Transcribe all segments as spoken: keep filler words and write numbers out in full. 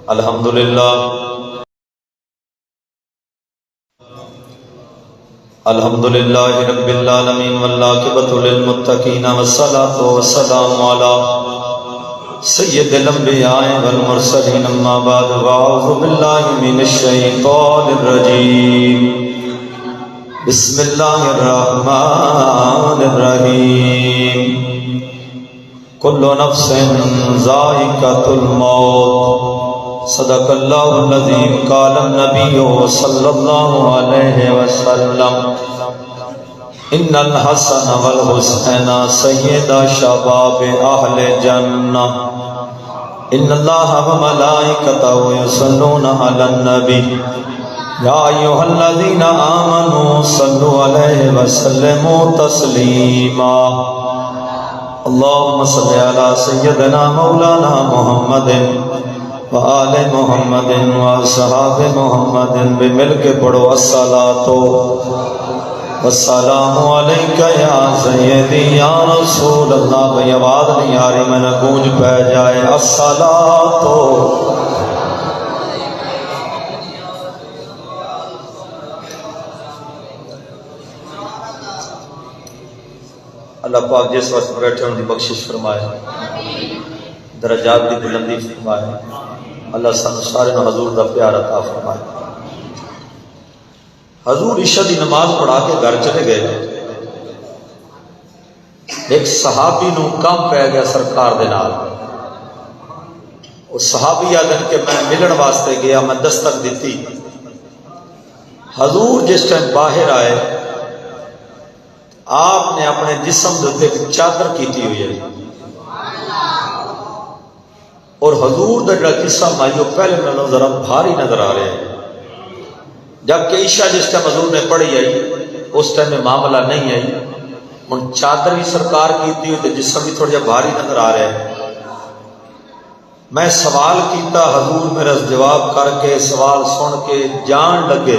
الحمد لله. الحمد لله رب العالمين، والعاقبة للمتقين، والصلاة والسلام على سيد الأنبياء والمرسلين، أما بعد، فأعوذ بالله من الشيطان الرجيم. بسم الله الرحمن الرحيم. كل نفس ذائقة الموت. صدق الله العظيم. قال النبي صلى الله عليه وسلم: إن الحسن والحسين سيدا شباب أهل الجنة. إن الله وملائكته يصلون على النبي. يا أيها الذين آمنوا صلوا عليه وسلموا تسليما. اللهم صل على سيدنا مولانا محمد وآل محمد وأصحاب محمد. بھی مل کے پڑھو، الصلاة والسلام عليك يا سيدي يا رسول الله. بھئی آواز نہیں آ رہی، میں نہ گونج پہ جائے. الصلاة. اللہ پاک جس وقت بیٹھے ان دی بخشش فرمائے، درجات دی بلندی فرمائے. اللہ سانوں سارے نوں حضور دا پیار عطا فرمائے. حضور عشاء دی نماز پڑھا کے گھر چلے گئے. ایک صحابی نوں کم پے گیا سرکار دے نال. او صحابی آدھن کہ میں ملن واسطے گیا، میں دستک دتی. حضور جس ٹائم باہر آئے، آپ نے اپنے جسم دے اُتے ایک چادر کیتی ہوئی ہے، اور حضور دا جڑا جسم آئی، وہ پہلے نالوں ذرا بھاری نظر آ رہا ہے، جبکہ عشاء جس ٹائم حضور نے پڑھی آئی، اس ٹائم یہ معاملہ نہیں آئی. ہن چادر بھی سرکار کیتی ہوئی تے جسم بھی تھوڑا جہا بھاری نظر آ رہا ہے. میں سوال کیتا، حضور میرا جواب کر کے، سوال سن کے جان لگے.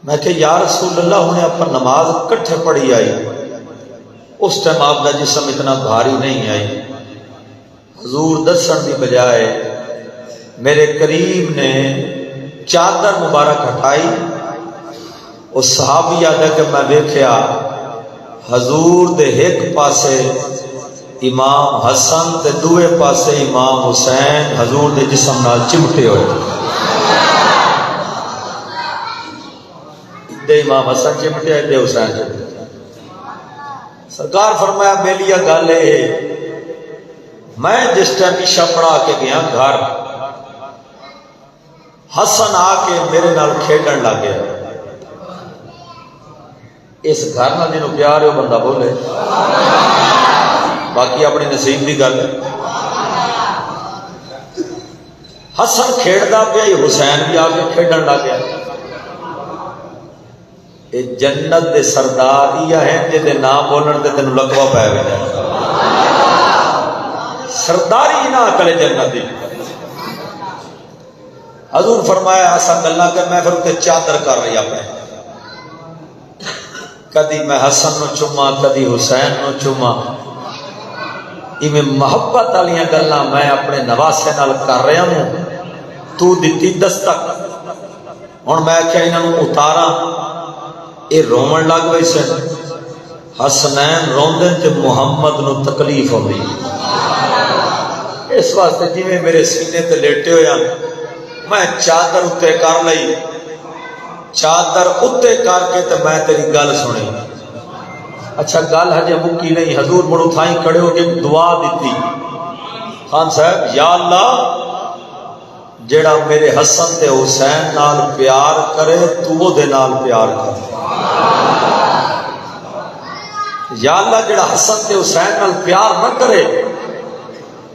میں کہ یا رسول اللہ، ہن اپاں نماز کٹھے پڑھی آئی، اس ٹائم آپ دا جسم اتنا بھاری نہیں آئی. حضور دسن دی بجائے میرے قریب نے چادر مبارک ہٹائی. او صحابی آدھے کہ میں ویکھیا، حضور دے ہک پاسے امام حسن تے ݙوئے پاسے امام حسین حضور دے جسم نال چمٹے ہوئے. ادھے امام حسن چمٹے، ادھے حسین چمٹے. سرکار فرمایا، میلی گل اے ہے، میں جس ٹائم عشاء پڑھا کے گیا گھر، حسن آ کے میرے نال کھیڈن لگ گیا. اس گھر نال جنوں پیار ہے، وہ بندہ بولے، باقی اپنے نصیب دی گل ہے. حسن کھیڈدا پیا، حسین بھی آ کے کھیڈن لگ گیا. اے جنت دے سردار ایہا ہن جیندے ناں بولݨ تے تینوں لقبہ پئے ویندے۔ سرداری انہاں اکل اے جنت دی۔ حضور فرمایا، اساں گلاں کر، میں پھر اتے چادر کر رہی اپݨے۔ کدی میں حسن نوں چوماں، کدی حسین نوں چوماں۔ ایویں محبت والیاں گلاں میں اپݨے نواسے نال کر رہیا ہوں۔ تو دتی دستک۔ ہݨ میں آکھیا انہاں نوں اتاراں، اے رووݨ لڳ ویسن۔ حسنین روندن تے محمد نوں تکلیف ہوندی۔ اس واسطے جیویں میرے سینے تے لیٹے ہوئے ہن، میں چادر اتے کر لئی، چادر اتے کر کے تے میں تیری گل سݨی۔ اچھا، گل ہجے مکی نہیں، حضور مڑ اتھائیں کھڑے ہو کے دعا دتی، خان صاحب، یا اللہ، جیڑھا میرے حسن تے حسین نال پیار کرے، تو اودے نال پیار کر۔ یا اللہ، جیڑھا حسن تے حسین نال پیار نہ کرے،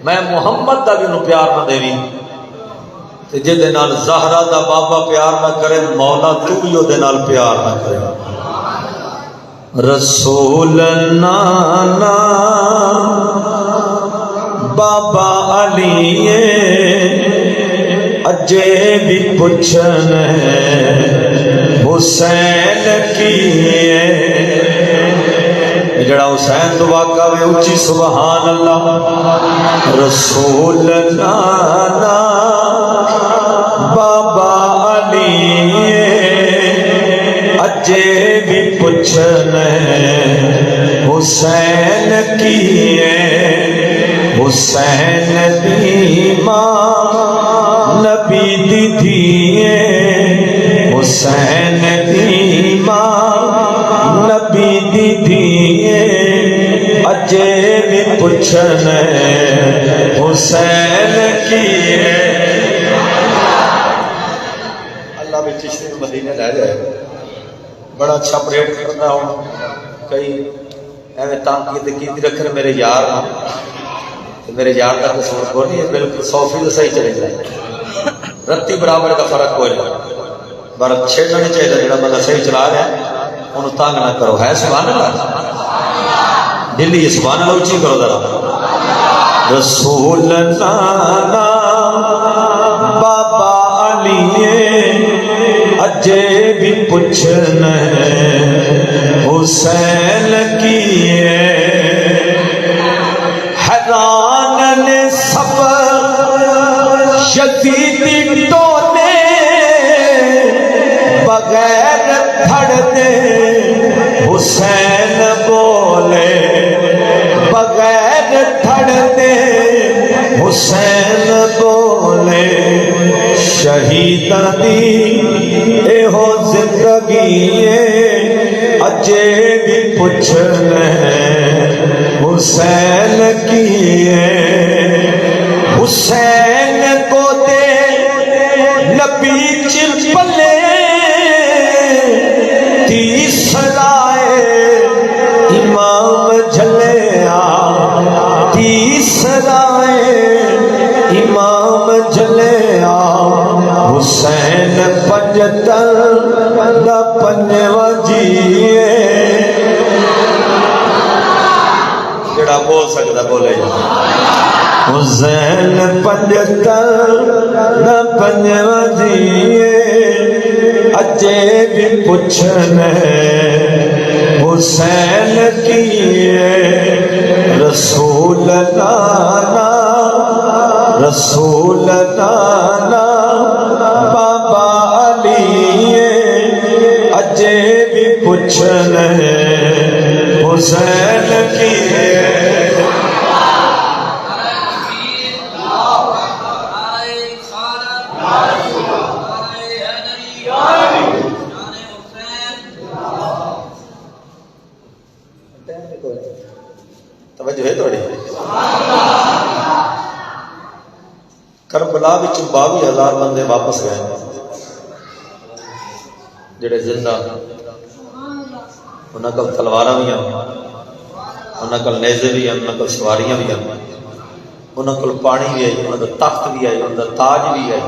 میں محمد دا وی اونوں پیار نہ ݙیویں۔ تے جیندے نال زہرا دا بابا پیار نہ کرے، مولا تو وی اودے نال پیار نہ کرے۔ رسول نانا بابا علی اے، اڄے وی پچھن حسین کیے۔ اے جیڑھا حسین توں واقف ہے، اچی سبحان اللہ۔ رسول نانا حسین کیے، حسین دی ماں نبی دی دھیے، حسین دی ماں نبی دی دھیے، اجے وی پچھن حسین کیے۔ اللہ وی چشتی نوں مدینے لے جائے۔ بڑا اچھا پریڈ کردا ہوں۔ کئی ایویں تنگ کیتے کیتی رکھن میرے یار نوں۔ تے میرے یار دا قصور کوئی نہیں، بالکل سو فیصد صحیح چلے جائے۔ رتی برابر دا فرق کوئی نہیں۔ پر چھیڑنا نہیں چاہیے، جڑا بندہ صحیح چلا رہا ہے، انہوں تنگ نہ کرو۔ ہے سبحان اللہ؟ دلی سبحان اللہ اچھی کرو ذرا۔ رسول نانا بابا علی، اجے بھی پچھن حسین کیے۔ حیران نے سب یزیدی ٹولے، بغیر دھڑ دے حسین بولے، بغیر دھڑ دے حسین بولے۔ شہیداں دی ایہو زندگی ہے، اجے بھی پچھن حسین کیے۔ حسین کوں تے نبی چپلے تیسرا اے امام جھلیا، تیسرا اے امام جھلیا۔ حسین پنجتر دا پنجواں جی اے۔ جڑا بول سکدا بولے۔ حسین پنجتر دا پنجواں جی اے، اجے بھی پچھن حسین کیے۔ رسول نانا، رسول نانا، بابا علی اے، اجے بھی پچھن حسین کیے۔ توجہ ہے تھوڑی؟ کربلا وچ باوی ہزار بندے واپس گئے، جڑے زندہ، انہاں کول تلواراں وی ہن، انہاں کول نیزے وی ہن، انہاں کول سواریاں وی ہن، انہاں کول پاݨی وی ہئی، انہاں دا تخت وی ہئی، انہاں دا تاج وی ہئی،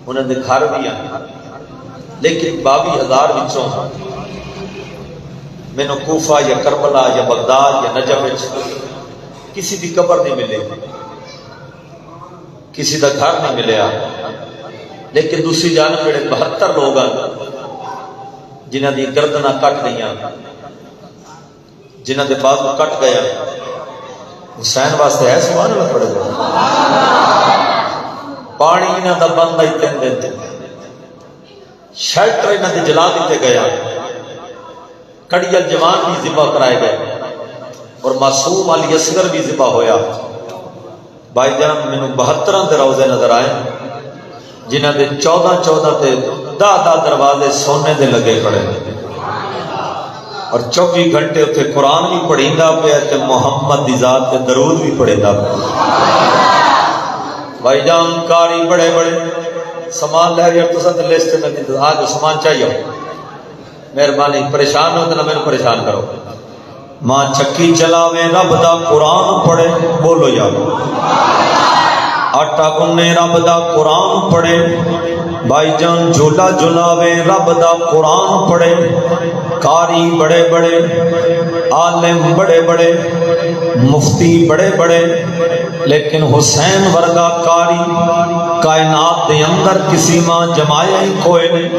انہاں دے گھر وی ہن۔ لیکن باوی ہزار وچوں مینوں کوفہ یا کربلا یا بغداد یا نجف وچ کسی دی قبر نہیں ملی، کسی دا گھر نہیں ملیا۔ لیکن دوسری جانب جڑے بہتر لوگ ہن، جنہاں دی گردناں کٹ گئیاں، جنہاں دے بازو کٹ گئے، حسین واسطے ہے سبحان اللہ پڑھے۔ پاݨی انہاں دا بند آئی تین دن تے، شیلٹر انہاں دے جلا دتے گئے۔ کڑی الجوان بھی ذبح کرائے گئے اور معصوم علی اصغر بھی ذبح ہویا۔ بھائی جان، مینوں بہتراں دے روضے نظر آئے، جنہاں دے چودہ چودہ تے دہ دہ دروازے سونے دے لگے کھڑے، اور چوبی گھنٹے اتھے قرآن بھی پڑھیندا پیا تے محمد دی ذات تے درود بھی پڑھیندا پیا۔ بھائی جان، قاری بڑے بڑے، سامان لے گیا، تساں تے لسٹ نہ ݙتی، آ جو سامان چاہیے۔ مہربانی، پریشان ہو تے نہ مینوں پریشان کرو۔ ماں چکی چلاوے، رب دا قرآن پڑھے، بولو یار۔ آٹا گنے، رب دا قرآن پڑھے۔ بھائی جان، جھولا جھلاوے، رب دا قرآن پڑھے۔ قاری بڑے بڑے، عالم بڑے بڑے، مفتی بڑے بڑے، لیکن حسین ورگا قاری کائنات دے اندر کسی ماں جمایا ہی کوئی نہیں،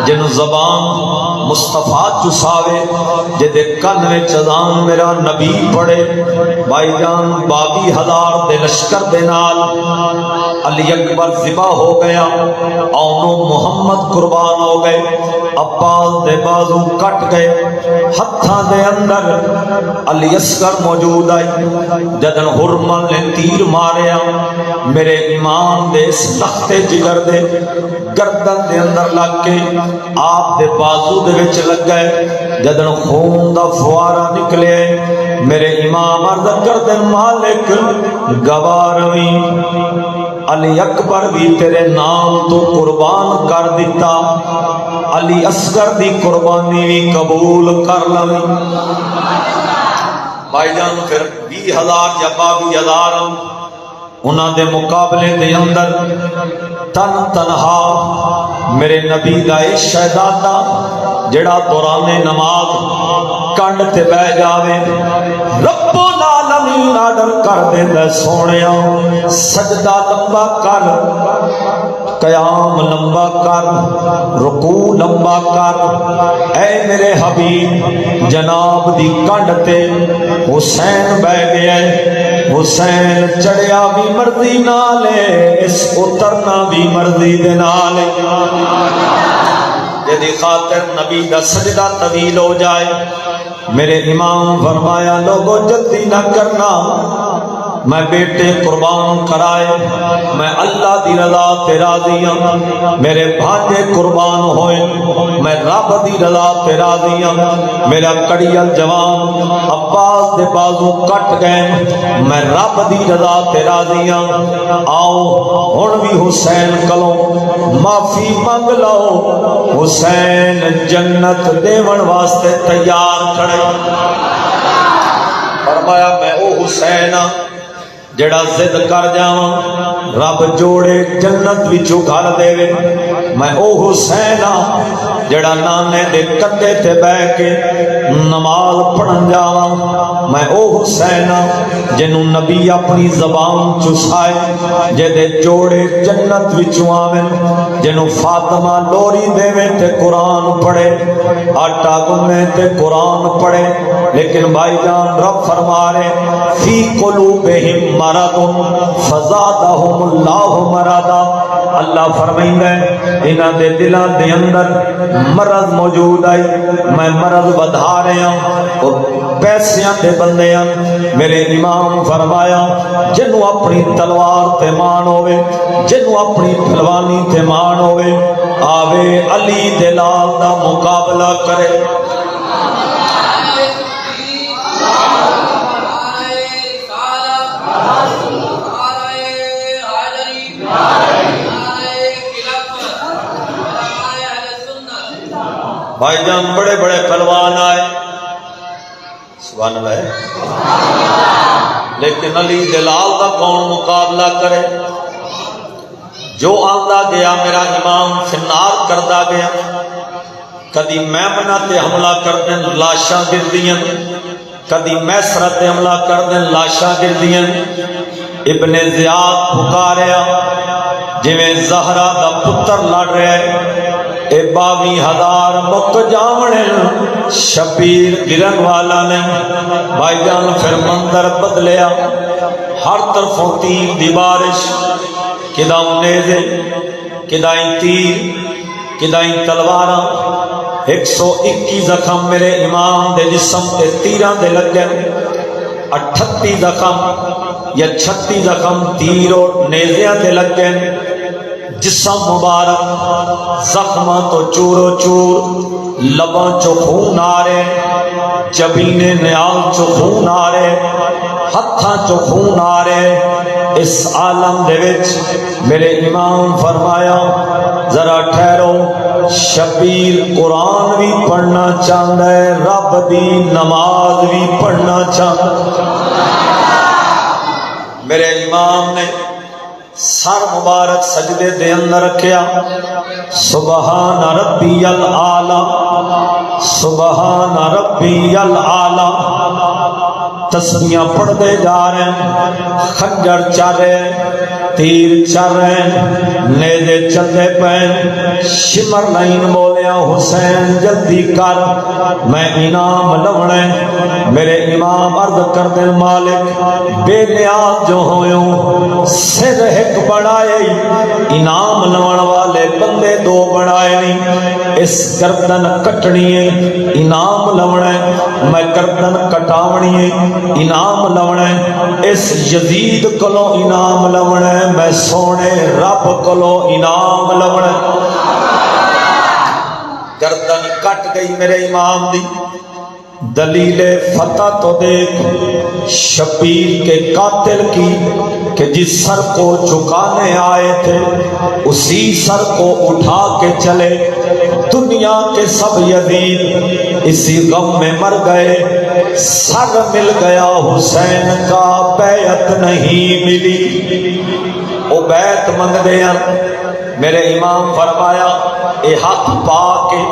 جنوں زبان مصطفیٰ چساوے، جیندے کن وچ اذان میرا نبی پڑھے۔ بھائی جان، باوی ہزار دے لشکر دے نال علی اکبر ذبح ہو گیا، اونوں محمد قربان ہو گئے، عباس دے بازو کٹ گئے، ہتھاں دے اندر علی اصغر موجود آئی۔ جدن ہرمل نے تیر ماریا، میرے امام دے اس تخت جگر دے گردن دے اندر لگ کے آپ دے بازو دے وچ لگ گئے۔ جدن خون دا فوارہ نکلے، میرے امام عرض کر دے، مالک گواہ رویں، علی اکبر بھی تیرے نام تو قربان کر دیتا، علی اصغر دی قربانی بھی قبول کر لویں۔ بھائی جان، پھر ویہہ ہزار یا باوی ہزار ہن، انہاں دے مقابلے دے اندر تن تنہا میرے نبی دا اے شہزادہ، جڑا دوران نماز کنڈ تے بہ جاوے، رب العالمین آرڈر کر دیندا، سوہݨیا، سجدہ لمبا کر، قیام لمبا کر، رکوع لمبا کر۔ اے میرے حبیب، جناب دی کنڈ تے حسین بہ گئے۔ حسین چڑھیا بھی مرضی نال ہے، اس اترنا بھی مرضی دے نال ہے۔ جدی خاطر نبی دا سجدہ طویل ہو جائے۔ میرے امام فرمایا، لوگو، جلدی نہ کرنا، میں بیٹے قربان کرائے، میں اللہ دی رضا تے راضی ہاں۔ میرے بھانجے قربان ہوئے، میں رب دی رضا تے راضی ہاں۔ میرا کڑیل جوان عباس دے بازو کٹ گئے، میں رب دی رضا تے راضی ہاں۔ آؤ، ہن وی حسین کلوں معافی منگ لو، حسین جنت ݙیوݨ واسطے تیار کھڑے۔ فرمایا، میں او حسین ہاں جڑا ضد کر جاواں، رب جوڑے جنت وچوں گھل ݙیوے۔ میں او حسین ہاں جڑا نانے دے کندھے تے ٻہہ کے نماز پڑھن جاواں۔ میں او حسین ہاں جینوں نبی اپݨی زبان چسائے، جیندے جوڑے جنت وچوں آون، جینوں فاطمہ لوری ݙیوے تے قرآن پڑھے، آٹا گنے تے قرآن پڑھے۔ لیکن بھائی جان، رب فرما رہے، فی قلوبہم مرض فزادہم اللہ مرضا۔ اللہ فرمائندا ہے، انہاں دے دلاں دے اندر مرض موجود آئی، میں مرض ودھا رہیا۔ او پیسیاں دے بندے ہن۔ میرے امام فرمایا، جنوں اپݨی تلوار تے مان ہووے، جنوں اپݨی پہلوانی تے مان ہووے، آوے علی دے لال دا مقابلہ کرے۔ بھائی جان، بڑے بڑے پہلوان آئے، سبحان اللہ ہے۔ لیکن علی دے لال دا کون مقابلہ کرے؟ جو آندا گیا، میرا امام فنار کردا گیا۔ کدی میمنہ تے حملہ کردن، لاشاں گردیاں، کدی میسرہ تے حملہ کردن، لاشاں گردیاں۔ ابن زیاد پکاریا، جویں زہرا دا پتر لڑ رہیا ہے، اے ٻاوی ہزار مک جاوݨ، شبیر گرن والا نے۔ بھائی جان، پھر منظر بدلیا، ہر طرفوں تیر دی بارش، کداں نیزے، کدائیں تیر، کدائیں تلواراں۔ ہک سو اکی زخم میرے امام دے جسم تے تیراں دے لڳن، اٹھتی زخم یا چھتی زخم تیر اور نیزیاں دے لڳن۔ جسم مبارک زخماں تو چور و چور، لباں چو خون آ رہے، جبین نیال چو خون آ رہے، ہتھاں چو خون آ رہے۔ اس عالم دے وچ میرے امام فرمایا، ذرا ٹھہرو، شبیر قرآن وی پڑھنا چاہندا ہے، رب دی نماز وی پڑھنا چاہندا ہے۔ میرے امام نے سر مبارک سجدے دے اندر رکھیا، سبحان ربی الاعلی، سبحان ربی الاعلی۔ تسبیحاں پڑھدے جا رہے ہیں، خنجر چل رہے ہیں۔ تیر چل رہے، نیزے چلدے پئے۔ شمر لائن ٻولیا، حسین جلدی کر، میں انعام لوݨا ہے۔ میرے امام عرض کردن، مالک، بے نیاز جو ہویوں، سر ہک بݨائے، انعام لوݨ والے بندے دو بݨائے نی۔ اس گردن کٹݨی ہے، انعام لوݨا ہے۔ میں گردن کٹاوݨی ہے، انعام لوݨا ہے۔ اس یزید کولوں انعام لوݨا ہے، میں سوہݨے رب کولوں انعام لوݨا ہے۔ گردن کٹ گئی میرے امام دی۔ دلیل فتح تو دیکھ، شبیر کے قاتل کی، کہ جس سر کو جھکانے آئے تھے، اسی سر کو اٹھا کے چلے۔ دنیا کے سب یزید اسی غم میں مر گئے، سر مل گیا حسین کا، بیعت نہیں ملی۔ او بیعت منگدے ہیں۔ میرے امام فرمایا، اے ہتھ پاک ہے،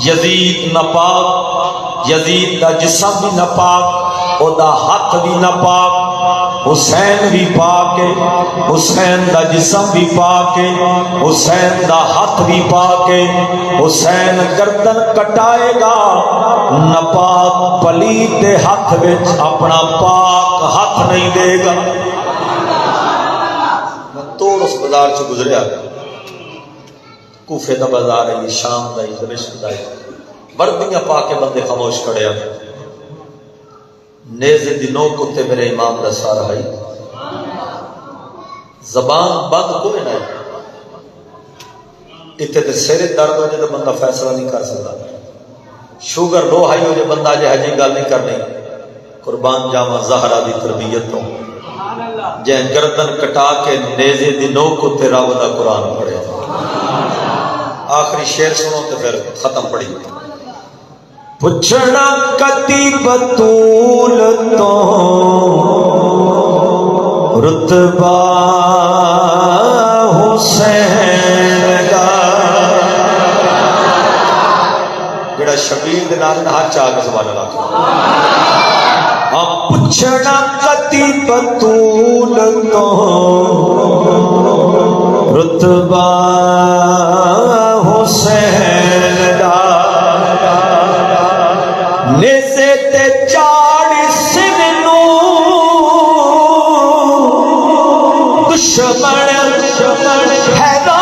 یزید ناپاک، یزید دا جسم بھی ناپاک، او دا ہتھ بھی ناپاک۔ حسین بھی پاک ہے، حسین دا جسم بھی پاک ہے، حسین دا ہتھ بھی پاک ہے۔ حسین گردن کٹائے گا، ناپاک پلیت دے ہتھ وچ اپنا پاک ہتھ نہیں دے گا۔ میں توڑ اس بازار چ گزریا، کوفے دا بازار ہے، شام دا ہے، دمشق دا ہے، وردیاں پا کے بندے خاموش کھڑے ہیں۔ نیزے دی نوک اتے میرے امام دا سر ہئی، زبان بند کوئی نہ۔ اتھے تے سر درد ہو جائے تو بندہ فیصلہ نہیں کر سکتا، شوگر لو ہائی ہو جائے، بندہ اجے ہجی گل نہیں کرنی۔ قربان جاواں زہرا دی تربیت توں، جیں گردن کٹا کے نیزے دی نوک اتے رب دا قرآن پڑھے۔ آخری شعر سنو تے پھر ختم پڑھی۔ پچھنا کتی بتول توں رتبہ حسین دا، جڑا شبیر دے نال نہ چا کے سبحان اللہ۔ ہاں، پچھنا کتی بتول توں رتبہ حسین دا، نیزے تے چاڑھ سن نوں دشمن حیدر